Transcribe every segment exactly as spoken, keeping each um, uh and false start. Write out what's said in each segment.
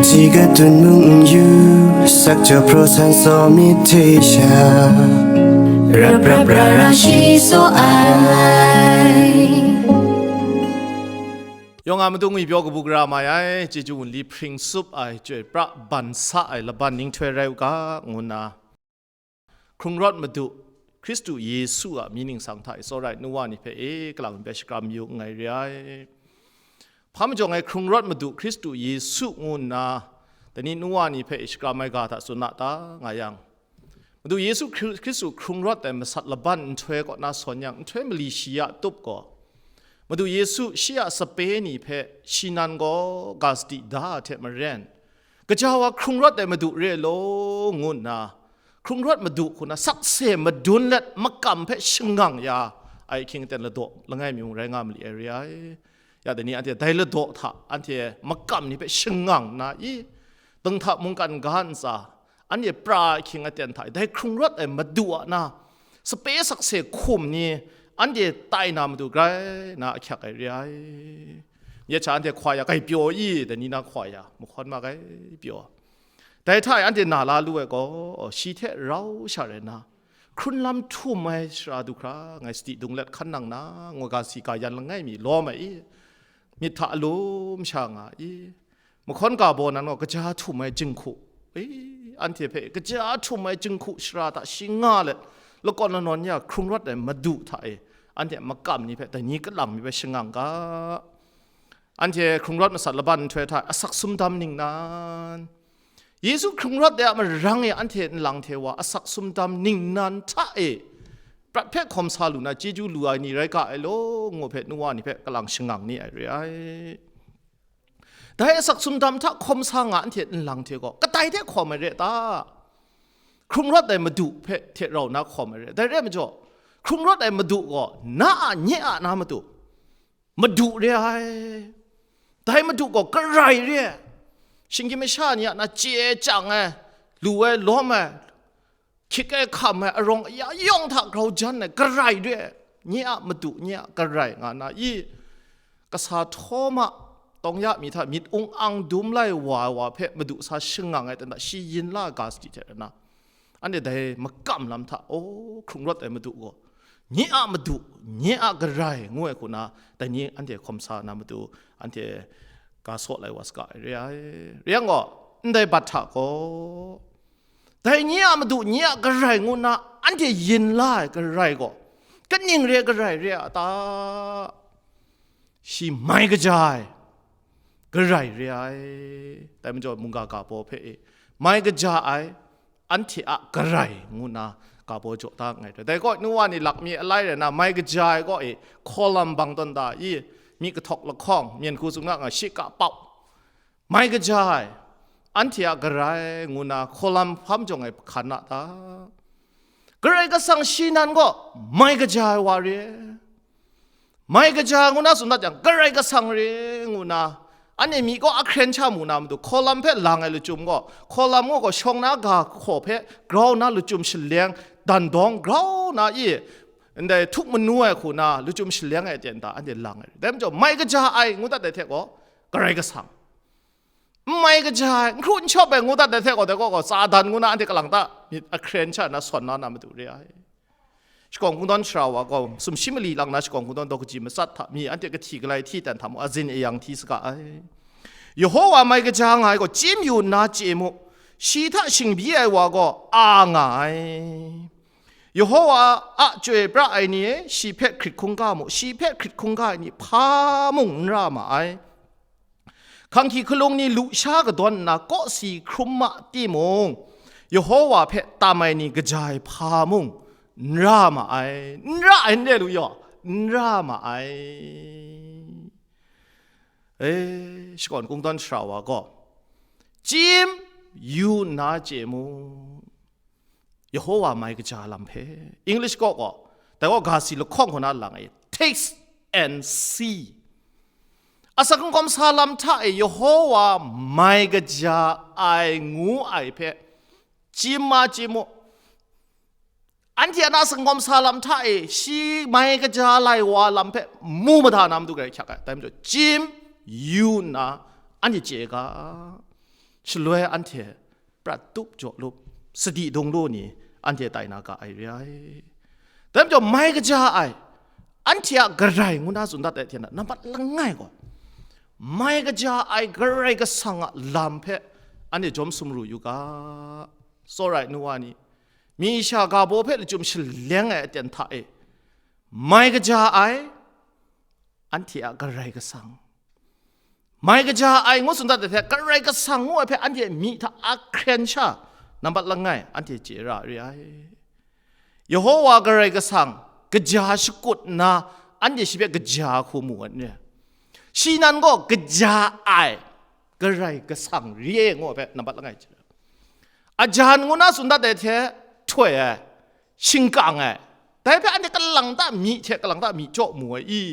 Tiga tun mung yu, sak jaw pro san so mi te sha. Rap rap ra ra shi so ai. Yawng a matu ngwi pyaw kabu gara mai ai, chyeju wunli hpring sup ai, chyoi pra ban sa ai laban ninghtoi rai u ga, ngu nna, hkrung rawt Madu, Hkristu Yesu a mying ningsang hta e tsawra ai nu wa ni hpe e kalang mi hpe shakram yu nngai re ai. Hpa majaw ngai hkrung rawt Madu Hkristu Yesu ngu nna, dai ni nu wa ni hpe e shakram ai ga hta tsun na ta nga yang, Madu Yesu Hkri-, Hkristu hkrung rawt ai masat laban nhtoi kaw na sawn yang, nhtoi mali shi ya tup gaw, Madu Yesu shi a sape ni hpe shi nan gaw ga sadi da ai hte maren, gaja wa hkrung rawt ai Madu re law, ngu nna, hkrung rawt Madu hku na sakse madun let makam hpe shangang ya ai ahkying aten ladaw langai mi mung rai nga mali ai re ai. Ya dai ni anhte dai ladaw hta anhte makam ni hpe shangang nna i, dinghta mungkan ga ntsa, anhte pra ahkying aten hta i, dai hkrung rawt ai Madu a na sape sakse hkum ni anhte tai na matu grai na ahkyak ai re ai. Nye hta anhte hkwa ya, grai pyaw i, dai ni na hkwa ya, mahkawn ma grai pyaw. Dai hta e anhte na la lu ai gaw, shi hte rau sha rai nna, hkrun lam htum ai sara du hkra, ngai sadi dung let hkan nang na, ngu ga si ga yan langai mi lawm ai i, myit hta alum sha nga i, mahkawn ga baw nan gaw kaja htum ai jinghku, e, anhte hpe kaja htum ai jinghku shara hta shi nga let, lakawn lanawn ya hkrung rawt ai Madu hta e, anhte a makam ni hpe dai ni kalang mi hpe shangang ga. Anhte hkrung rawt masat laban nhtoi hta asak sumdam ningnan, Yesu hkrung rawt ai a marang e anhte nlang hte wa asak sumdam ningnan hta e prat hpe hkawm sa lu na chyeju lu ai ni rai ga ai law, ngu hpe nu wa ni hpe kalang shangang ni ai re ai. Dai asak sumdam hta hkawm sa nga anhte nlang hte gaw, kadai hte hkawm ai re ta? Hkrung rawt ai Madu hpe hte rau na hkawm ai re. Dai re ai majaw, hkrung rawt ai Madu gaw na a, nye a na matu, Madu re ai. Dai Madu gaw Karai re ai. Shinggyim masha ni a na chye chyang ai, lu ai, lawm ai, hkyit ai, hkam ai, arawng aya yawng hta grau jan ai Karai re ai. Nye a Madu, nye a Karai nga na i, kasa htawm a, tawng ya mi hta myit ung ang dum lai wa ai wa hpe Madu sa shangang ai hta, shi yin la ga sadi hte rana, anhte dai makam lam hta, o, hkrung rawt ai Madu gaw, nye a Madu, nye a Karai, ngu ai hku na, dai ni anhte hkawm sa na matu, anhte ga saw lai wa saga ai re ai. Rai yang gaw, ndai bat hta gaw, dai nye a Madu, nye a Karai ngu nna anhte yin la ai Karai gaw, kaning re ai Karai re a ta? Shi mai kaja ai Karai re ai. Dai majaw mungga ga baw hpe e, mai kaja ai, anhte a Karai ngu nna ga baw jaw da nngai hte. Dai gaw nu wa ni lak mi alai rai na, mai kaja ai gaw e, hkaw lam bang tawn da i, mi kahtawk lahkawng, myen hku tsun nga nga, shika pau, mai kaja ai, anhte a Karai ngu nna hkaw lam hpa majaw ngai hkan na ta? Karai Kasang shi nan gaw mai kaja ai wa re, mai kaja ngu na tsun dat yang, Karai Kasang re ngu na, anhte mi gaw ahkren sha mu na matu, hkaw lam hpe lang ai lachyum gaw, hkaw lam gaw shawng na ga hkaw hpe grau na lachyum shaleng, dan dawng grau na i, ndai htuk manu ai hku na lachyum shaleng ai aten hta anhte lang ai. Dai majaw, mai kaja ai ngu dat ai hte gaw, Karai Kasang, n mai kaja ai, n hkru n shawp ai ngu dat ai hte gaw, dai gaw gaw, Satan ngu na anhte kalang ta myit ahkren sha na sawn na na matu re ai. Shakawn Kungdawn sara wa gaw, sumshi mali lang na Shakawn Kungdawn daw kaji matsat hta mi anhte kahti galai hti dan hta mung, azin ayang hti saga ai. Yehowa mai kaja nga ai gaw, chyim yu nna chye mu, shi hta shingbyi ai wa gaw a nga ai. Yehowa a chyoi pra ai ni e, shi hpe hkrit hkungga mu, shi hpe hkrit hkungga ai ni hpa mung n ra ma ai. Hkanghki hkalung ni lusha kadawn nna kawsi hkrum ma timung, Yehowa hpe tam ai ni kaja ai hpa mung n ra ma ai, n ra ai, n re lu yaw, n ra ma ai. E, Shakawn Kungdawn sara wa gaw, chyim yu nna chye mu, Yehowa mai kaja lam hpe. English kaw gaw, dai gaw ga si lahkawng hku na lang e, taste and see. Asak n kawm sa lam hta e Yehowa mai kaja ai ngu ai hpe chyim ma chyim mu. Anhte a na asak n kawm sa lam hta e shi mai kaja lai wa lam hpe mu mada na matu grai hkyak ai. Dai majaw, chyim yu nna anhte chye ga. shaloi anhte prat tup jaw lup, sadi dung lu ni anhte tai na ga ai re ai. Dai majaw mai kaja ai, anhte a garai ngu na tsun dat ai hte na, nambat langai gaw, mai kaja ai Karai Kasang a lam hpe anhte jawm sumru yu ga, tsawra ai nu wa ni, mi sha ga baw hpe lachyum shaleng ai aten hta e, mai kaja ai, anhte a Karai Kasang, mai kaja ai ngu tsun dat ai hte, Karai Kasang ngu ai hpe anhte myi hta ahkren sha, nambat langai anhte chye ra re ai. Yehowa Karai Kasang kaja shakut nna, anhte shi hpe kaja hku mu ai n re. Shi nan gaw kaja ai Karai Kasang re ngu ai hpe nambat langai chye ra. Ajan ngu na tsun dat ai hte, htoi ai, shingkang ai, dai hpe anhte kalang ta myi hte kalang ta myi jaw mu ai i?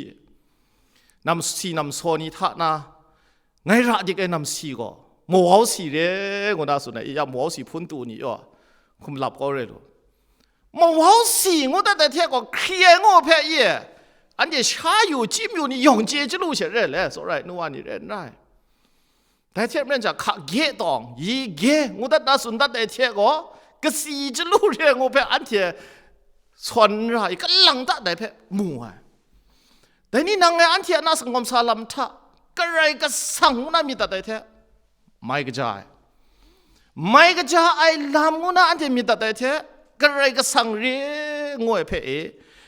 Namsi namsaw ni hta na, ngai ra dik ai namsi gaw, mawau si re ngu na tsun ai i, ya mawau si hpun tu ni yaw, hkum lap kau re lu. Mawau si ngu dat ai hte gaw, hkri ai ngu hpe i, anhte sha yu, chyim yu ni yawng chye chyalu she re le, tsawra ai nu wa ni re n rai. Dai hte maren sha, hka gye tawng, yi gye ngu dat na tsun dat ai hte gaw, kasi chyalu re ngu hpe anhte sawn n ra i, kalang ta dai hpe mu ai. Dai ni nang ngai anhte a na sangawm sa lam hta, Karai Kasang ngu na myit dat ai hte, mai kaja ai, mai kaja ai lam ngu na anhte myit dat ai hte, Karai Kasang re ngu ai hpe e,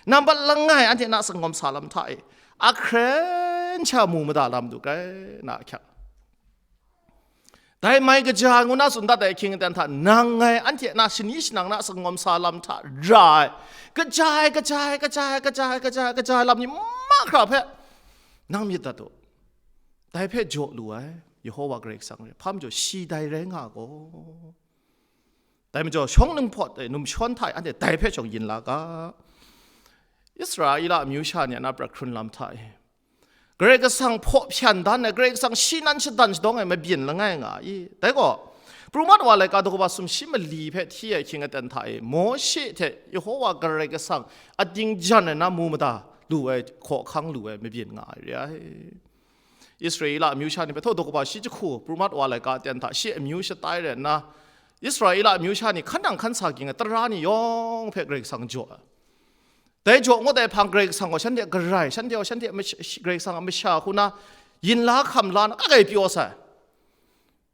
nambat langai anhte na sangawm sa lam hta e, ahkren sha mu mada lam du gai na ahkyak. Dai mai kaja ngu na tsun dat ai ahkying aten hta, nang ngai anhte na shani shanang na sangawm sa lam hta ra ai, kaja ai, kaja ai, kaja ai, kaja ai, kaja ai, kaja ai lam ni mahkra hpe nang myit dat u. Dai hpe jaw lu ai Yehowa Karai Kasang re, hpa majaw shi dai rai nga gaw. Dai majaw, shawng nang hpawt ai numshawn hta e anhte dai hpe shawng yin la ga. Israela amyu sha ni a na prat hkrun lam hta e, Karai Kasang hpaw hpyan dan ai, Karai Kasang shi nan shadan shadawng ai mabyin langai nga i? Dai gaw, Pru Mat Wa laika daw kaba sumshi mali hpe hti ai ahkying aten hta e, Mawshe hte Yehowa Karai Kasang ating jan ai na mu mada lu ai, hkawhkang lu ai mabyin nga ai re ai. Israela amyu sha ni hpe htaw daw kaba shi jahku, Pru Mat Wa laika aten hta shi amyu shatai rai nna, Israela amyu sha ni hkan nang hkan sa ging ai tara ni yawng hpe Karai Kasang jaw ai. Dai jaw ngut ai hpang Karai Kasang gaw shanhte garai, shanhte gaw shanhte mash-, Karai Kasang a masha hku na yin la hkam la na, ka gai pyaw sai.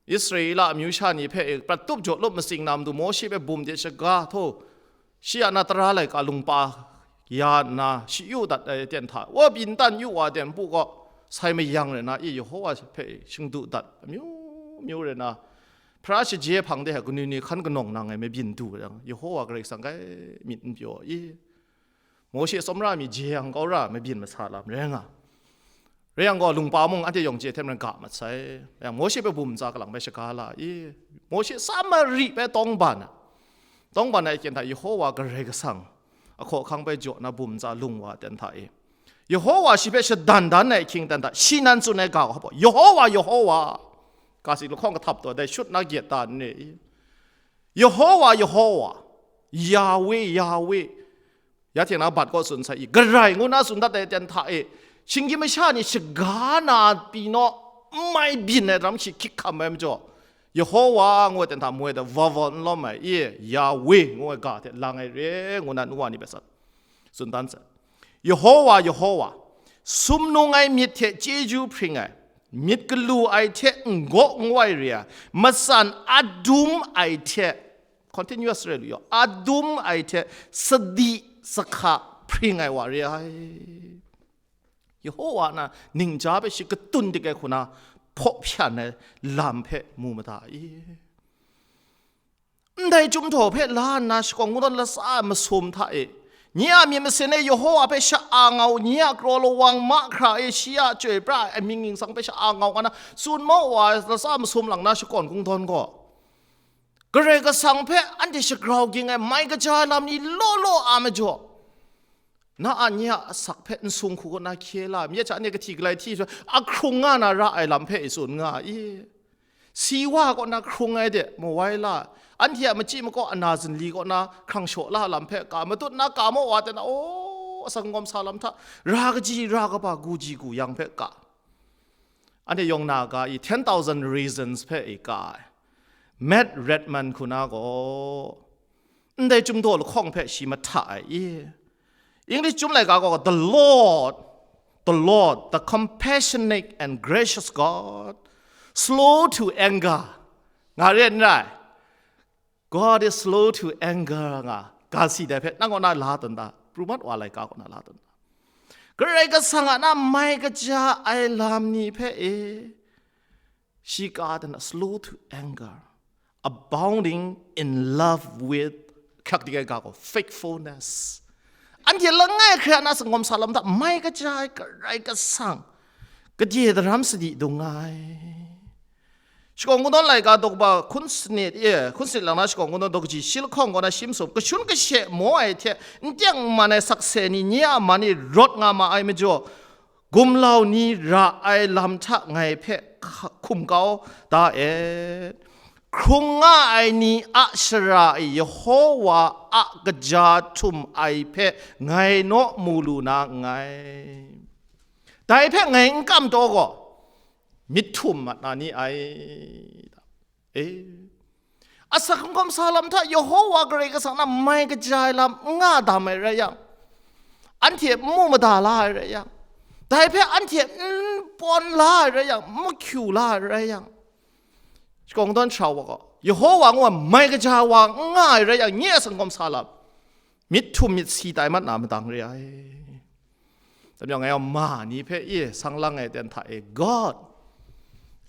Israela amyu sha ni hpe prat tup jaw lup matsing na matu Mawshe hpe bum de shaga htaw, shi a na tara laika lungpa ya nna, shi yu dat ai aten hta, wa byin tan yu wa ai aten npu gaw sai mayang rai na i, Yehowa hpe shingdu dat amyu myu rai na, hpara shaje hpang de hkanu ni hkan kanawng nang ai mabyin du yang, Yehowa Karai Kasang kai myit n pyaw i? Mawshe tsawmra mi jeyang kau ra mabyin masa lam rai nga. Rai yang gaw, lungpa mung anhte yawng chye hte maren ga mat sai. Rai yang, Mawshe hpe bum ntsa kalang bai shaga la i? Mawshe Samari hpe tawng ban ai, tawng ban ai ahkyen hta Yehowa Karai Kasang a hkawhkang bai jaw na bum ntsa lung wa ai aten hta e, Yehowa shi hpe shadan dan ai ahkying aten hta, shi nan tsun ai ga hpa, Yehowa, Yehowa, kasi lahkawng kahtap taw dai shut na gyet ta n re i? Yehowa, Yehowa, Yahweh, Yahweh, ya hte na bat kaw tsun sai i, garai ngu na tsun dat ai aten hta e, shinggyim masha ni shaga na pyi naw, n mai byin ai daram shi hkyik hkam ai majaw, Yehowa ngu ai aten hta moi da, vawal n lawm ai i, Yahweh ngu ai ga hte lang ai re ngu na nu wa ni hpe tsun dan sai. Yehowa, Yehowa, sumnung ai myit hte chyeju hpring ai, myit galu ai hte n gaw n wai re ai, matsan adum ai hte, continuous re lu yaw, adum ai hte sadi sahka hpring ai wa re ai. Yehowa na ningja hpe shi katun dik ai hku na hpaw hpyan ai lam hpe mu mada i? Ndai chyum htaw hpe la nna shakawn kungdawn latsa ai masum hta e, nye a myit masin e Yehowa hpe sha-a nga u, nye a kraw lawang mahkra e shi a chyoi pra ai amying ningsang hpe sha-a nga u, nga na tsun maw wa ai latsa ai masum lang na shakawn kungdawn gaw, Karai Kasang hpe anhte shagrau ging ai mai kaja ai lam ni law law a majaw, na a nye a asak hpe nsung hku kaw na hkye la, mye hta nye kahti galai hti, ahkrung nga na ra ai lam hpe i tsun nga i? Si wa kaw na hkrung ai de mawai la, anhte a machyi makaw ana zinli kaw na hkrang shaw la lam hpe ka, matut na ka maw wa ten a, aw, asak ngawm sa lam hta, ra kaji ra kaba, gu ji gu yang hpe ka. Anhte yawng na ga i, ten thousand reasons hpe i ka ai. Matt Redman hku na gaw, ndai chyum daw lahkawng hpe shi mahta ai i. English chyum laika gaw, the Lord, the Lord, the compassionate and gracious God, slow to anger, nga re n rai? God is slow to anger, nga, ga si dai hpe nang kaw na la tawn ta? Pru mat wa laika kaw na la tawn ta? Karai Kasang a na mai kaja ai lam ni hpe e, shi ka dan a, slow to anger, abounding in love with, hkrak dik ai ga gaw, faithfulness. Anhte langai hkra na sanggawm sa lam hta mai kaja ai Karai Kasang, gade daram sadi dung ai. Shakawn Kungdawn laika daw kaba hkun sanit, e, hkun sanit lang na Shakawn Kungdawn daw kaji shi lahkawng kaw na shi masum, kashun kashe maw ai hte n teng n man ai sakse ni, nye a man e rawt nga ma ai majaw, gumlau ni ra ai lam hta ngai hpe hka-, hkum kau da et. Hkrung nga ai ni a shara e Yehova a kaja htum ai hpe ngai naw mu lu na nngai. Dai hpe ngai n kam taw gaw, myit htum mat na ni ai. E, asak hkungkam sa lam hta Yehova Karai Kasang na mai kaja ai lam n nga dam ai rai yang, anhte n mu mada la ai rai yang, dai hpe anhte n pawn la ai rai yang, n mahkyu la ai rai yang, Shakawn Kungdawn sara wa gaw, Yehova ngu ai mai kaja wa n nga ai rai yang, nye a sanggawm sa lam, myit htum myit si tai mat na madang re ai. Dai majaw ngai a ma ni hpe, e, sang lang ai ten hta e, God,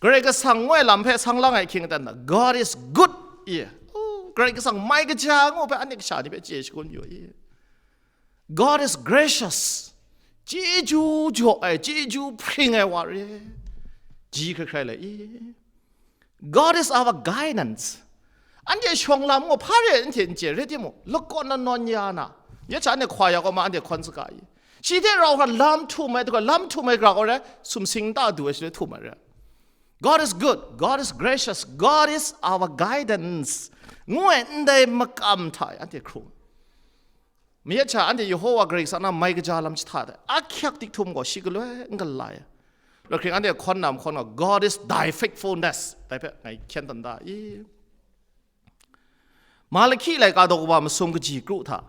Karai Kasang ngu ai lam hpe sang lang ai hkying ten hta, God is good, e, oh, Karai Kasang mai kaja ngu hpe anhte kasha ni hpe chye shangun yu, e. God is gracious. Chyeju jaw ai, chyeju hpring ai wa re. Ji hkrai hkrai le, e. God is our guidance. Anhte shawng lam gaw hpa re anhte n chye, rai timung, lakawn na nawn ya na, nye hta anhte hkwa ya gaw ma, anhte hkawn saga i. Shi hte rau hkra lam htum ai, hkra lam htum ai gra gaw rai, sumsing nta du ai shi htum ai rai. God is good, God is gracious, God is our guidance ngu ai ndai makam hta e anhte hkrung. Mayat sha anhte Yehova Karai Kasang na mai kaja lam jahta ai, ahkyak dik htum gaw shi galoi n galai ai. Loi hkring anhte hkawn na mahkawn gaw, God is thy faithfulness, dai hpe ngai hkyen dan da i. Malahki laika daw kaba masum kaji kru hta,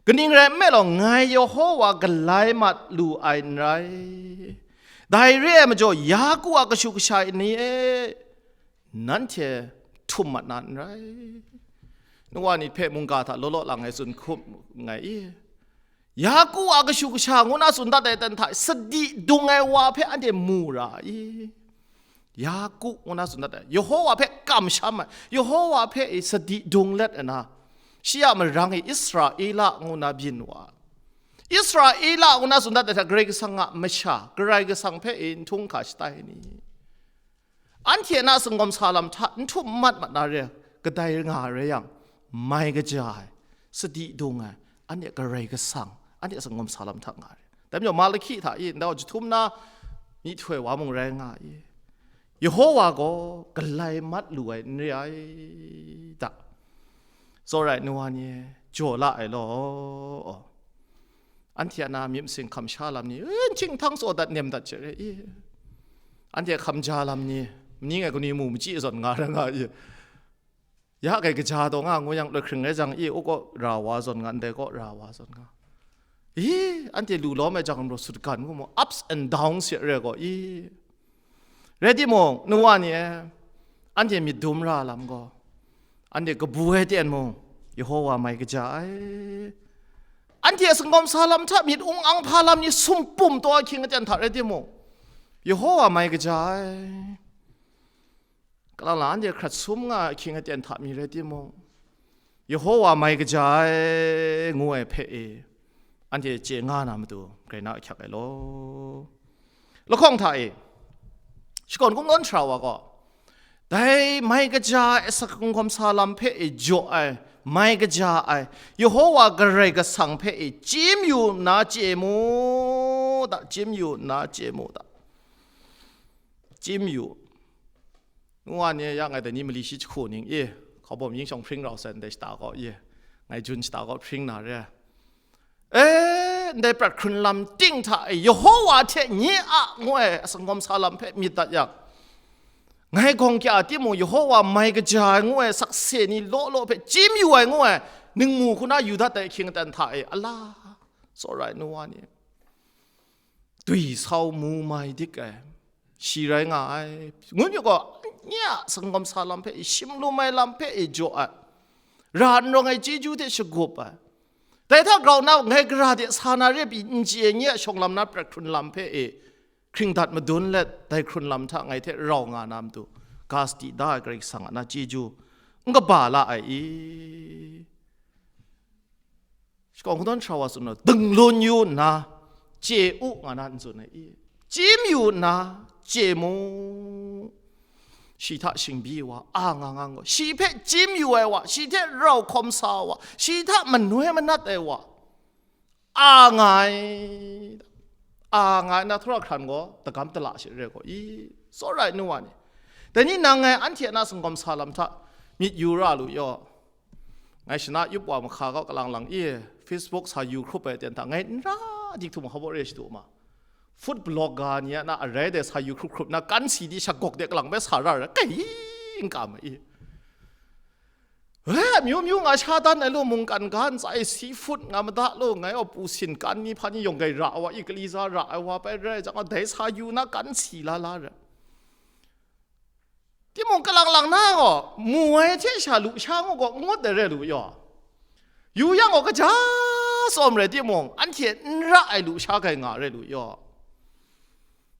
kaning rai nme law, ngai Yehova galai mat lu ai n rai. Dai re ai majaw, Yaku a kashu kasha ni e, nanhte htum mat na n rai. Nu wa ni hpe mungga hta law law lang ai tsun hkum nngai i. Yaku a kashu kasha ngu na tsun dat ai ten hta sadi dung ai wa hpe anhte mu ra i. Yaku ngu na tsun dat ai, Yehova hpe kamsham ai, Yehova hpe e sadi dung let ai na, shi a marang e Israela ngu na byin wa. Israela ngu na tsun dat ai hta, Karai Kasang a masha, Karai Kasang hpe e n htung hka shatai ai ni. Anhte na sanggawm sa lam hta n htum mat mat na re, kadai nga rai yang, mai kaja ai, sadi dung ai, anhte Karai Kasang, anhte sanggawm sa lam hta nga re. Dai majaw, Malahki hta i, ndau jahtum na myihtoi wa mung rai nga i, Yehova gaw galai mat lu ai n re ai da. Tsawra ai nu wa ni e, jaw la ai law. Anhte a na myit masin hkam sha lam ni, eh, n hting htang tsaw dat nem dat je re i. Anhte hkam ja lam ni, mani ngai kanu mu machyi zawn nga ra nga i. Ya kai kaja taw nga ngu yang, loi hkring rai jang i, u kaw ra wa zawn nga, ndai kaw ra wa zawn nga. I, anhte lu lawm ai jang, mraw sutgan ngu mu, ups and downs ya re gaw i. Rai timung, nu wa ni e, anhte myit dum ra lam gaw, anhte kabu ai ten mung, Yehova mai kaja ai. Anhte a sanggawm sa lam hta myit ung ang hpa lam ni sumpum taw ahkying aten hta rai timung, Yehova mai kaja ai. Kalang lang anhte hkrat sum nga ahkying aten hta mi rai timung, Yehova mai kaja ai ngu ai hpe e, anhte chye nga na matu, grai na ahkyak ai law. Lahkawng hta e, shakawn kungdawn sara wa gaw, dai mai kaja ai asak hkungkawm sa lam hpe e jaw ai, mai kaja ai, Yehova Karai Kasang hpe e chyim yu nna chye mu da, chyim yu nna chye mu da. Chyim yu. Ngu wa ni ya ngai dai ni mali shi jahku ning i, hkaubawm yin shawng hpring rau sai ndai shata gaw i, ngai jun shata gaw hpring na re. E, ndai prat hkrun lam ting hta e, Yehova hte nye a ngu ai asanggawm sa lam hpe myit dat yang, Ngai gawng kya timung, Yehowa mai kaja ai ngu ai sakse ni law law hpe chyim yu ai ngu ai ningmu hku na yu dat ai ahkying aten hta e, ala, tsawra ai nu wa ni, dwi sau mu mai dik ai, shi rai nga ai. Ngut yu gaw, nye a sanggawm sa lam hpe e, shim lum ai lam hpe e jaw ai, ra n rawng ai chyeju hte shagup ai. Dai hta grau na ngai gara de sa na re pyi n chye ai nye a shawng lam na prat hkrun lam hpe e, hkring dat madun let, dai hkrun lam hta ngai hte rau nga na matu, ga sadi da ai Karai Kasang a na chyeju n kaba la ai i? Shakawn kungdawn sara wa tsun nna, dinglun yu nna, chye u nga na n tsun ai i? Chyim yu nna, chye mu. Shi hta shingbyi wa, a nga nga gaw, shi hpe chyim yu ai wa, shi hte rau hkawm sa wa, shi hta manoi manat ai wa, a nga ai, a nga ai na, htura hkran gaw, dagam dala she re gaw i? Tsawra ai nu wa ni, dai ni nang ngai anhte a na sanggawm sa lam hta myit yu ra lu yaw. Ngai shana yup wa mahka gaw kalang lang i, Facebook sa yu hkrup ai aten hta ngai n ra dik htum hkabawt re shadu ma. Food blogger ni a na arai dai sa yu hkrup hkrup na, kan si di shagawk de kalang bai sa ra ra, kai n kam ai i? E, amyu myu nga sha dan ai lu, mungkan ga ntsa e, seafood nga mada lu, ngai aw pu sin kan ni hpa ni yawng gai ra ai wa i, kali za ra ai wa pai rai jang, dai sa yu na kan si la la ra. Timung kalang lang na gaw, mu ai hte sha lusha ngu gaw, n ngut ai re lu yaw. Yu yang gaw, kaja tsawm rai timung, anhte n ra ai lusha kai nga re lu yaw.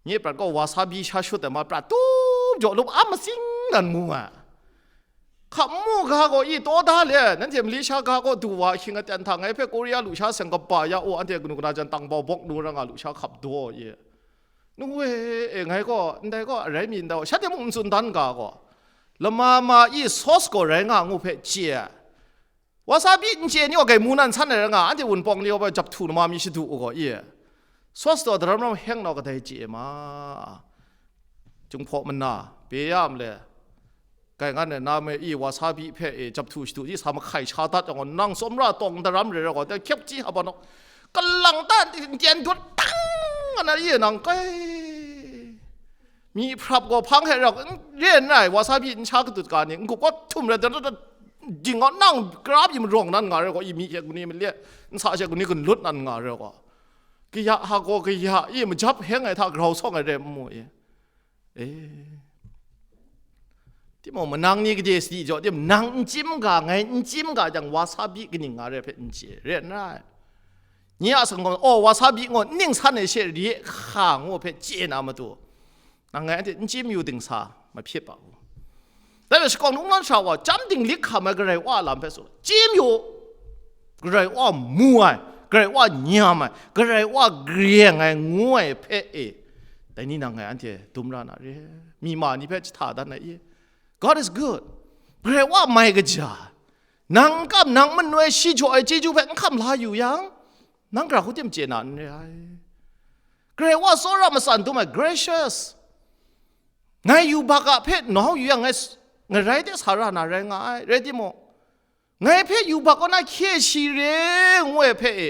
Nye prat gaw wasabi sha shut ai ma, prat tup jaw lup a matsing nan mu ai. Hkap mu ga gaw i taw da le, nanhte Malaysia ga gaw du wa ahkying aten hta, ngai hpe Korea lusha seng kaba ya u, anhte kanu kana jan tang bau bawk nu ra nga lusha hkap daw ye. Nu e, e, ngai gaw, ndai gaw, arai mi ndai gaw, shanhte mung n tsun dan ga gaw, lama ma i sauce gaw rai nga ngu hpe chye ai. Wasabi n chye ni gaw, gai mu nan san ai rai nga, anhte wunpawng ni gaw, jap htu lama mi shadu u gaw, i, sauce daw daram ram heng nau kadai chye ma. Jinghpaw mana, pye ya ma le. Kai ngan e, na me i, wasabi hpe e, jap htu shadu di sa mahkai sha dat yang gaw, nang tsawmra tawng daram re ra gaw, dai hkyep chyi hpa naw, kalang ta n tyen dut tang nga na ye nang kai. Mi hprap gaw hpang hte ra, n re n rai, wasabi n sha kadut ga ni, n gup gaw htum rai, da, da, da, ding gaw nang kara byi marawng nan nga re gaw, i mi hte guni male, n sa hte guni gun lut nan nga re gaw. Kaya ha gaw kaya i, majap heng ai hta grau sawng ai re n mu i? E. Timung, manang ni gade sadi jaw tim, nang n chyim ga, ngai n chyim ga jang, wasabi kaning nga re hpe n chye, re n rai. Nye a sanggawm, oh, wasabi ngu, n ning san ai she re hka ngu hpe chye na matu, nang ngai anhte n chyim yu dingsa mahpyit pa u. Dai hpe shakawn kungdawn sara wa, chyam dinglik hkam ai Karai Wa a lam hpe tsun, chyim yu. Karai Wa mu ai, Karai Wa nyam ai, Karai Wa greng ai ngu ai hpe e, dai ni nang ngai anhte dum ra na re. Mi ma ni hpe jahta dan ai i? God is good. Karai Wa mai kaja. Nang n kam, nang manoi shi jaw ai chyeju hpe n hkam la yu yang, nang gara hku tim chye na n re ai. Karai Wa tsawra matsan dum ai, gracious. Ngai yubak a hpe nau yu yang, ngai s-, ngarai de sa ra na rai nga ai, rai timung, ngai hpe yubak kaw na hkye shi re ngu ai hpe e,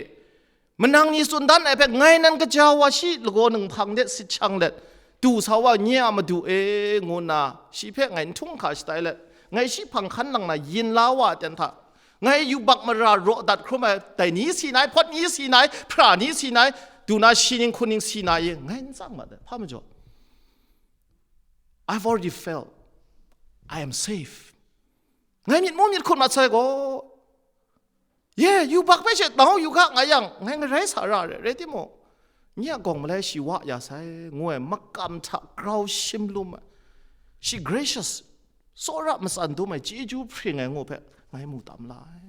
manang ni tsun dan ai hpe, ngai nan kaja wa shi lagaw ninghpang de sit shang let, du sa wa nye a madu e, ngu nna shi hpe ngai n htung hka shatai let, ngai shi hpang hkan lang na yin la wa ai ten hta, ngai yubak mara raw dat hkrum ai, dai ni si na i, hpawt ni si na i, hpra ni si na i, du na shi ning hkun ning si na i, ngai n tsang mat ai. Hpa majaw, I've already felt I am safe. Ngai myit mu myit hkut mat sai gaw, ye, yubak hpe she nau yu ga nga yang, ngai ngarai sa ra re, rai timung, nye a gawng malai shi wa ya sai, ngu ai makam hta grau shim lum ai, shi gracious, tsawra matsan dum ai, chyeju hpring ai ngu hpe ngai mu tam la ai.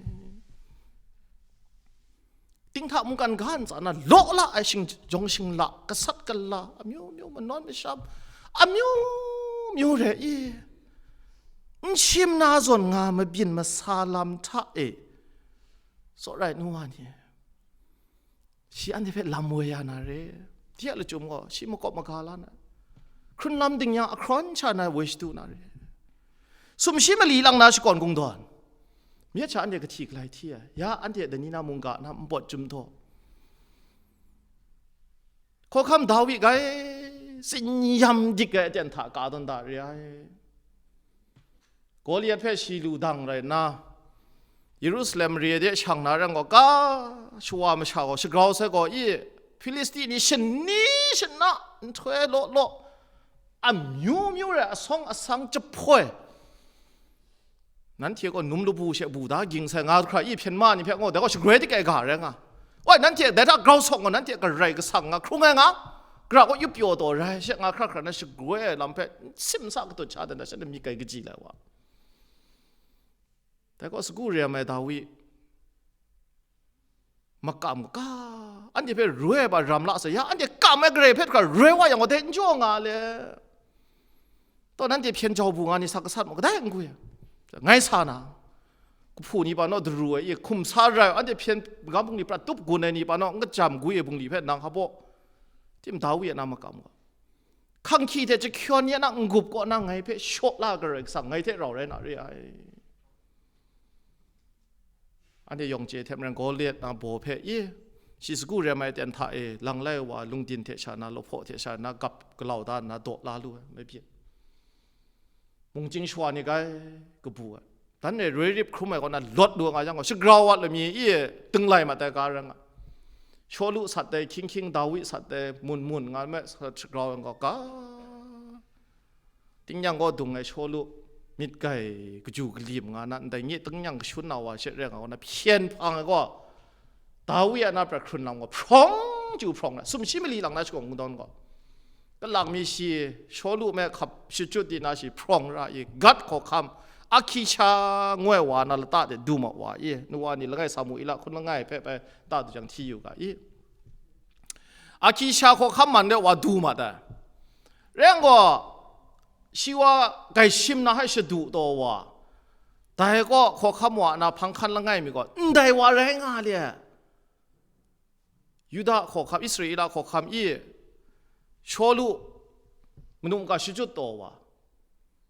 Ting hta mungkan ga ntsa na law la ai shingjawng shingla, gasat gala, amyu myu, manawn masham, amyu myu re i, n shim na zawn nga mabyin masa lam hta e, tsawra ai nu wa ni, shi anhte hpe lam woi ya na re, de a lachyum gaw shi makawp maga la na, hkrun lam ding yang ahkrawn sha na woi shadu na re, sumshi mali lang na shakawn kungdawn, myit sha anhte kahti galai hti ai, ya anhte dai ni na mungga na npawt chyum daw, hkawhkam Dawi grai, tsin yam dik ai aten hta ka tawn da re ai. Goliat hpe shi lu dang rai nna, Yerusalem mare de shang na rai gaw, ga shawa masha gaw shagrau sai gaw, i, Hpilisti ni shani shana nhtoi law law, amyu myu rai asawng asang jahpoi, nanhte gaw num labu she bu da ging sai nga hkra i hpyen ma ni hpe gaw, dai gaw shagroi de kai ga rai nga. Wai, nanhte dai hta grau sawng gaw, nanhte Karai Kasang nga hkrung ai nga, Karai kaw yup pyaw taw rai she nga hkra hkra na shagroi ai lam hpe n sim sa katut sha dan da, shanhte myit kai kaji lai wa. Dai gaw sagu rem ai Dawi makam ga, anhte hpe roi ai wa ram la sai, ya anhte kam ai Karai hpe hkra roi wa yang gaw, dai n jaw nga le. Taw, nanhte hpyen jau bu nga ni sa gasat maw, kadai n gwi ai? Ngai sa na, kahpu ni pa naw daru ai, i hkum sa rai, anhte hpyen ga bungli prat tup gun ai ni pa naw n kajam gwi ai bungli hpe nang hpa baw. Tim Dawi a na makam gaw, hkang hkyi hte jahkyawn ya na n-gup kaw na ngai hpe shaw la Karai Kasang, ngai hte rau rai na re ai. Anhte yawng chye hte maren, Goliat na baw hpe, i, shi sagu rem ai aten hta e, langlai wa, lungdin hte sha na, lahpaw hte sha na, gap galau da nna daw la lu ai, mai byin. Mungchying shawa ni gai kabu ai. Dan e roi rip hkrum ai kaw na lawt lu nga yang gaw, shagrau wa lami i e tinglai mat ai ga rai nga. Shawlu sat ai hkying hkying, Dawi sat ai mun mun nga me, shagrau yang gaw, ga. Tingnyang gaw dung ai Shawlu, myit gai, kaju kalim nga na, ndai nye tingnyang kashun na wa she rai nga gaw na, hpyen hpang ai gaw, Dawi a na prat hkrun lam gaw, hprawng chyu hprawng na, sumshi mali lang na shakawn kungdawn gaw, kalang mi shi, Shawlu me hkap shachyut di na shi hprawng ra i, Gat hkawhkam, Ahkisha ngoi wa na lata de du ma wa i, nu wa ni langai Samuila hkun langai hpe bai ta du jang hti yu ga i. Ahkisha hkawhkam man de wa du ma ta. Rai yang gaw, shi wa gai shim na hai shadu taw wa, dai kaw hkawhkam wa na hpang hkan langai mi gaw, ndai wa rai nga le. Yuda hkawhkam, Israela hkawhkam i Shawlu manu ga shachyut taw wa,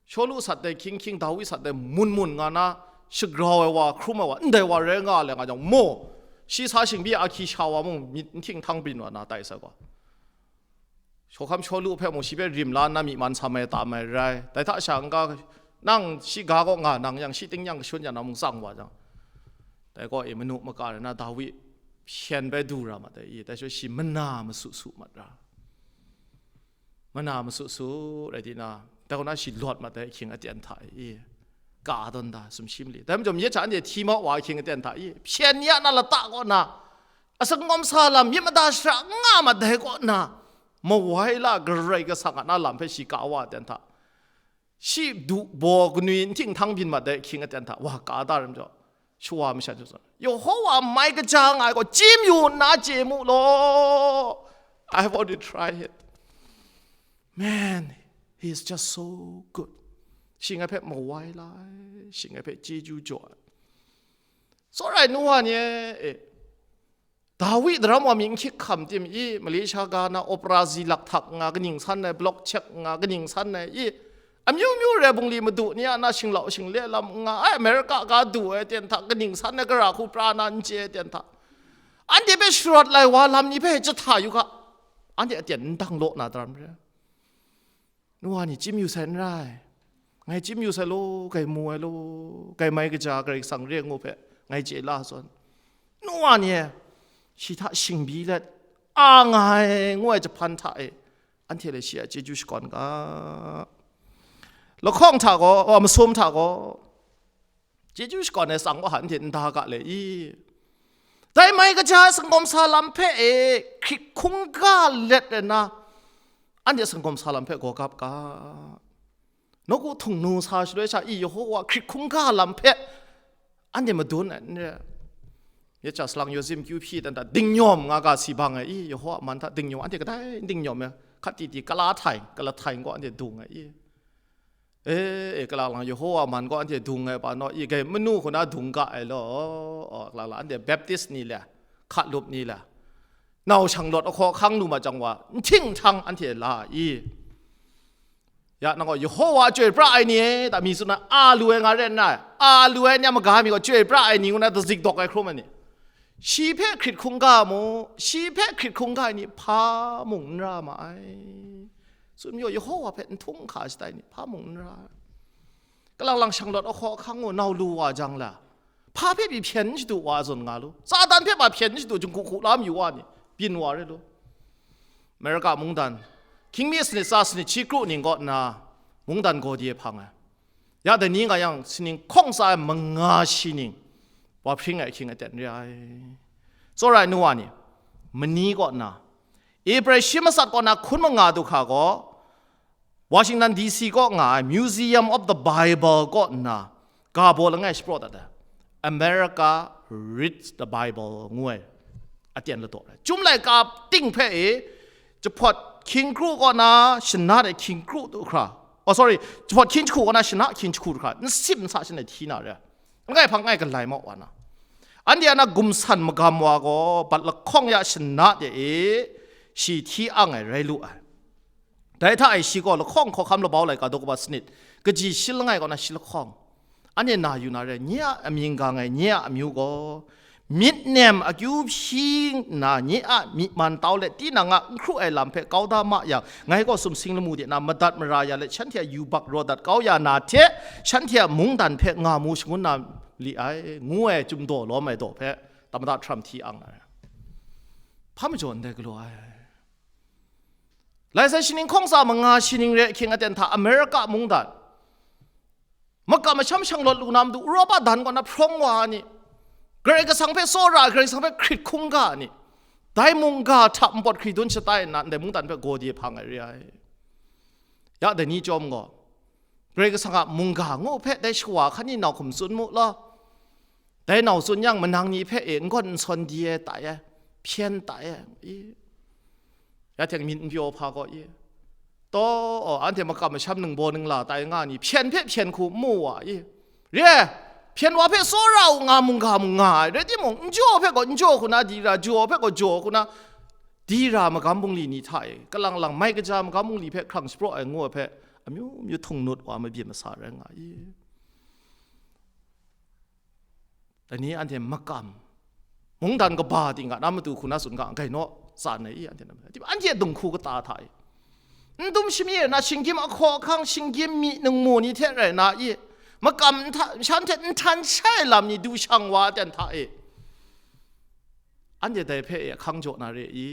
Shawlu sat ai hkying hkying, Dawi sat ai mun mun nga na shagrau ai wa, hkrum ai wa, ndai wa rai nga le nga jang, maw, shi sa shingbyi Ahkisha wa mung myit n hting htang byin wa na tai sai gaw, Hkawhkam Shawlu hpe mung shi hpe rim la nna myi man sam ai tam ai rai. Dai hta sha n-ga, nang shiga kaw nga nang yang, shi tingnyang kashun ya na mung tsang wa jang, dai kaw e manu maka rai na Dawi hpyen bai du ra mat ai i, dai hte shi mana masu su mat ra, mana masu su rai di na, dai kaw na shi lawt mat ai ahkying aten hta e i, ka tawn da, sumshi mali. Dai majaw, myit hta anhte hti ma wa ahkying aten hta i, hpyen ya na lata kaw na, a sangawm sa lam myit mada shara n nga mat dai kaw na, mawai la Karai Kasang a na lam hpe shi ka wa aten hta, shi du baw kanwi n hting htang byin mat dai ahkying aten hta wa ka da rai majaw, shawa masha hte tsun, Yehowa mai kaja nga ai gaw chyeju nna chye mu law. I want to try it. Man, he is just so good. Shi ngai hpe mawai la ai, shi ngai hpe chyeju jaw ai. Tsawra ai nu wa ni e, Dawi daram wa mi n hkyik hkam tim i, Malaysia ga na opera zi lak htak nga, kaning san ai, block check nga, kaning san ai i, amyu myu re bungli madu ni a na shinglau shingle lam nga ai, America ga du ai ten hta, kaning san ai, gara hku pra na n chye ai ten hta, anhte hpe sharawt lai wa lam ni hpe jahta yu ga, anhte aten n dang law na daram re. Nu wa ni chyim yu sai n rai. Ngai chyim yu sai law, kai mu ai law, kai mai kaja Karai Kasang re ngu hpe ngai chye la zawn, nu wa ni e shi hta shingbyi let, a nga ai ngu ai jahpan hta e, anhte le shi a chyeju shakawn ga. Lahkawng hta gaw, oh, masum hta gaw, chyeju shakawn ai tsang wa hta anhte n da ga le i? Dai mai kaja ai sangawm sa lam hpe e hkrit hkungga let ai na, anhte sangawm sa lam hpe gaw gap ga. Nawku htung nu sa shaloi sha i, Yehowa hkrit hkungga lam hpe anhte madun ai n re. Myit hta salang yawzim kyu hpyi dan hta dingnyawm nga ga si bang ai i, Yehowa man hta dingnyawm, anhte kadai n dingnyawm ai, hkat ti ti kala htai, kala htai gaw anhte dung ai i. E, e, kalang lang Yehowa man gaw anhte dung ai pa naw i, gai manu hku na dung ga ai law, kalang lang anhte Baptist ni le, hkalup ni le, nau shang lawt ahkaw ahkang lu ma jang wa, n hting htang anhte la i. Ya, nang gaw Yehowa chyoi pra ai ni e, ta mi tsun na, a lu ai nga re n rai, a lu ai ni a maga mi gaw chyoi pra ai ni ngu na dazik dawk ai hkrum ai ni. Shi hpe hkrit hkungga mu, shi hpe hkrit hkungga ai ni hpa mung n ra ma ai. Tsun majaw, Yehowa hpe n htung hka shatai ni hpa mung n ra ai. Kalang lang shanglawt ahkaw ahkang ngu nau lu wa jang la, hpa hpe pyi hpyen n shadu wa zawn nga lu, Satan hpe ma hpyen n shadu, jinghku hku la mayu wa ni, byin wa re lu. Amerika mungdan, hkying mi sanit tsa sanit shi kru ning kaw nna, mungdan gaw de hpang ai. Ya dai ni nga yang, sining hkawng tsa ai manga shi ning, wa hpring ai ahkying aten re ai. Tsawra ai nu wa ni, mani kaw nna, April shi masat kaw na hkun manga du hkra gaw, Washington D C kaw nga ai Museum of the Bible kaw nna, ga baw langai shapraw dat ai, America Reads the Bible ngu ai aten ladaw ai. Chyum laika ting hpe e, jahpawt hkying kru kaw na shanat ai hkying kru du hkra, oh sorry, jahpawt hkying jahku kaw na shanat hkying jahku du hkra, n sip n sa shanhte hti na re ai. Langai hpang ngai galai mau wa na, anhte a na gumsan magam wa gaw bat lahkawng ya shanat de e, shi hti ang ai rai lu ai. Dai hta e shi gaw lahkawng hkawhkam labau laika daw kaba sanit, kaji shi langai kaw na shi lahkawng, anhte na yu na re, nye a amying ga ngai, nye a amyu gaw, myit nem akyu hpyi nna, nye a myi man tau let, tinang a n hkru ai lam hpe kau da ma yang, ngai gaw sumsing lamu de na madat mara ya let, shanhte a yubak raw dat kau ya na hte, shanhte a mungdan hpe nga mu shangun na li ai, ngu ai, Chyum daw lawm ai daw hpe, tamada htaram hti ang na re. Hpa majaw ndai galaw ai. Lai sai shi ning hkawng tsa manga shi ning re ahkying aten hta Amerika mungdan, makam masham shanglawt lu na matu, Europa dan kaw na hprawng wa ni, Karai Kasang hpe tsawra ai, Karai Kasang hpe hkrit hkungga ni, dai mungga hta npawt hkri dun shatai nna, ndai mungdan hpe gaw de hpang ai re ai. Ya dai ni chyawm gaw, Karai Kasang a mungga ngu hpe dai shawa hkan ni nau hkum tsun mu law. Dai nau tsun yang, manang ni hpe e n gawn n sawn di e tai e, hpyen tai e, i. Ya teng myit n pyaw hpa gaw i. Taw, anhte makam masham ningbaw ningla tai nga ni, hpyen hpe hpyen hku n mu wa i. Re ai, hpyen wa hpe tsawra u nga mungga mung nga ai, rai timung, n jaw hpe gaw n jaw hku na di ra, jaw hpe gaw jaw hku na di ra, magam bungli ni hta e, kalang lang mai kaja magam bungli hpe hkrang shapraw ai ngu ai hpe, amyu myu htung nut wa mabyin masa rai nga i. Dai ni anhte makam, mungdan kaba ting ga na matu hku na tsun ga, gai naw tsan ai i, anhte na, anhte dung hku kata hta i, n dum shami ai na, shinggyim ahkaw ahkang, shinggyim myi ningmu ni hte rai na i, makam nhta-, shan hte n htan shai lam ni du shang wa aten hta e, anhte dai hpe e ahkang jaw na re i,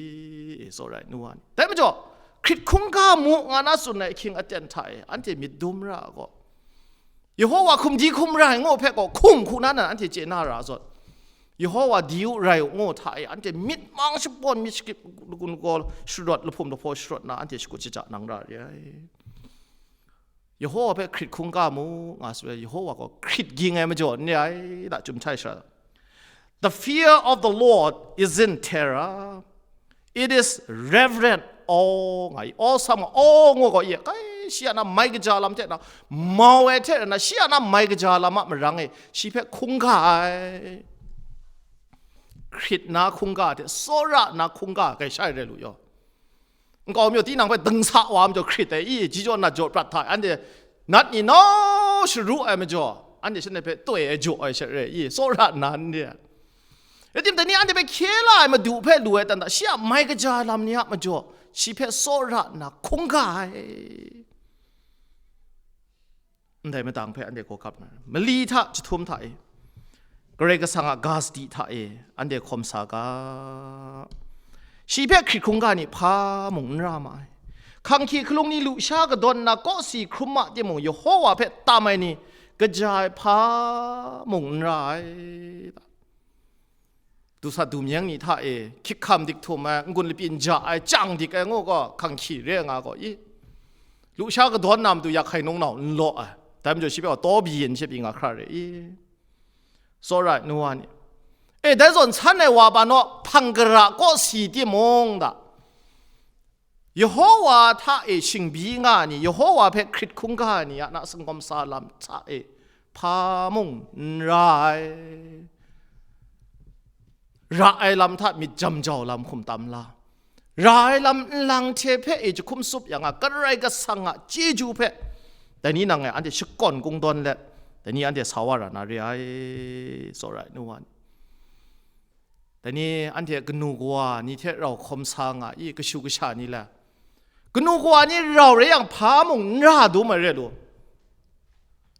e tsawra ai nu wa ni. Dai majaw, hkrit hkungga mu nga na tsun ai ahkying aten hta e, anhte myit dum ra gaw, Yehowa hkum di hkum rai ngu hpe gaw hkum hku na nan anhte chye na ra zawn, Yehowa di u rai u ngu hta e, anhte myit mang shapawn myit shakip lagun gaw sharawt, lahpum lahpaw sharawt na anhte shakut shaja nang ra re ai. Yehowa hpe hkrit hkungga mu nga su ai, Yehowa gaw hkrit ging ai majaw n re ai, da, Chyum htai shara. The fear of the Lord isn't terror, it is reverent awe nga i. Awe sam nga, awe ngu gaw i, kai, shi a na mai kaja lam hte na, mau ai hte na, shi a na mai kaja lam a marang e, shi hpe hkungga ai. Hkrit na hkungga hte, tsawra na hkungga, kai shai rai lu yaw. Nkau mi tinang hpe dingsa wa majaw hkrit ai i, ji jaw nat jaw prat hta, anhte nat ni nau sharu ai majaw, anhte shanhte hpe toi ai jaw ai sha re i, tsawra nna n re ai. Rai tim, dai ni anhte hpe hkye la ai Madu hpe lu ai tan hta, shi a mai kaja lam ni a majaw, shi hpe tsawra nna hkungga ai. Ndai madang hpe anhte gaw gap na, mali hta jahtum hta e, Karai Kasang a ga sadi hta e, anhte hkawm sa ga. Shi hpe hkrit hkungga ni hpa mung n ra ma ai. Hkanghki hkalung ni lusha kadawn nna kawsi hkrum ma timung, Yehowa hpe tam ai ni kaja ai hpa mung n ra ai. Dusat dumyeng ni hta e, hkyik hkam dik htum ai, n-gun lapyin ja ai, chyang dik ai ngu gaw, hkanghki re nga gaw i. Lusha kadawn na matu yak hkai nung nau n law ai. Dai majaw shi hpe gaw taw byin she pyi nga hkra re i. Tsawra ai nu wa ni. E, dai zawn san ai wa ba naw hpang gara kawsi timung da, Yehowa hta e shingbyi nga ai ni, Yehowa hpe hkrit hkungga ai ni a na singawm sa lam hta e hpa mung n ra ai. Ra ai lam hta myit jam jau lam hkum tam la, ra ai lam nlang hte hpe e jahkum tsup yang a, Karai Kasang a chyeju hpe dai ni nang e anhte shakawn kungdawn let, dai ni anhte sa wa ra na re ai, tsawra ai nu wa ni. Dai ni anhte kanu kawa ni hte rau hkawm sa nga i, kashu kasha ni la, kanu kawa ni rau rai yang, hpa mung n ra dum ai re lu.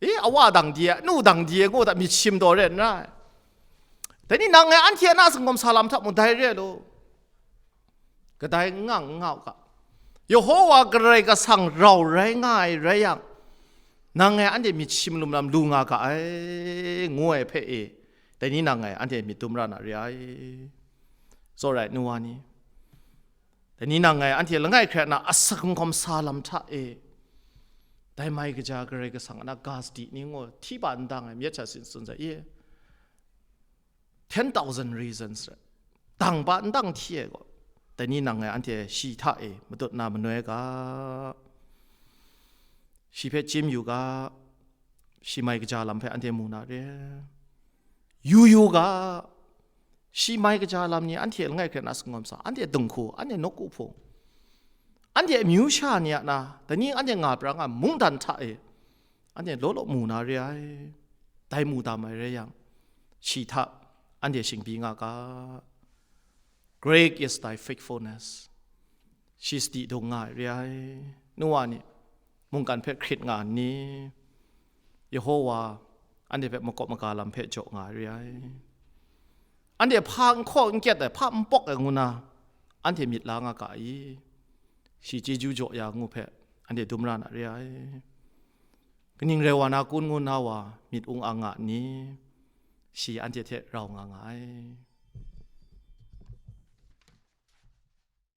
E, awa dang di e, anu dang di e, ngu hta myit shim taw re n rai. Dai ni nang ngai anhte a na singawm sa lam hta mung dai re ai law. Kadai n nga n nga u ga. Yehowa Karai Kasang rau rai nga ai rai yang, nang ngai anhte myit shim lum lam lu nga ga ai, ngu ai hpe e, dai ni nang ngai anhte myit dum ra na re ai. Tsawra ai, nu wa ni, dai ni nang ngai anhte langai hkrai na a singawm sa lam hta e, dai mai kaja Karai Kasang a na ga sadi ni ngu hti ba n dang ai myit sha sin tsun sai, e, ten thousand reasons rai. Dang ba n dang hti ai gaw, dai ni nang ngai anhte shi hta e matut na manoi ga, shi hpe chyim yu ga, shi mai kaja lam hpe anhte mu na re. Yu yu ga, shi mai kaja lam ni anhte langai hkrai na singawm sa, anhte dinghku, anhte nawku hpung, anhte amyu sha ni a na, dai ni anhte nga pra nga mungdan hta e, anhte law law mu na re ai. Dai mu dam ai rai yang, shi hta anhte shingbyi nga ga. Great is thy faithfulness. Shi sadi dung nga ai re ai. Nu wa ni, mungkan hpe hkrit nga nni, Yehowa anhte hpe makawp maga lam hpe jaw nga ai re ai. Anhte hpa n hkaw n kyet ai, hpa n pawk ai ngu na, anhte myit la nga ga i? Shi chyeju jaw ya ngu hpe anhte dum ra na re ai. Kaning rai wa na kun ngu na wa myit ung ang nga nni, shi anhte hte rau nga nga ai.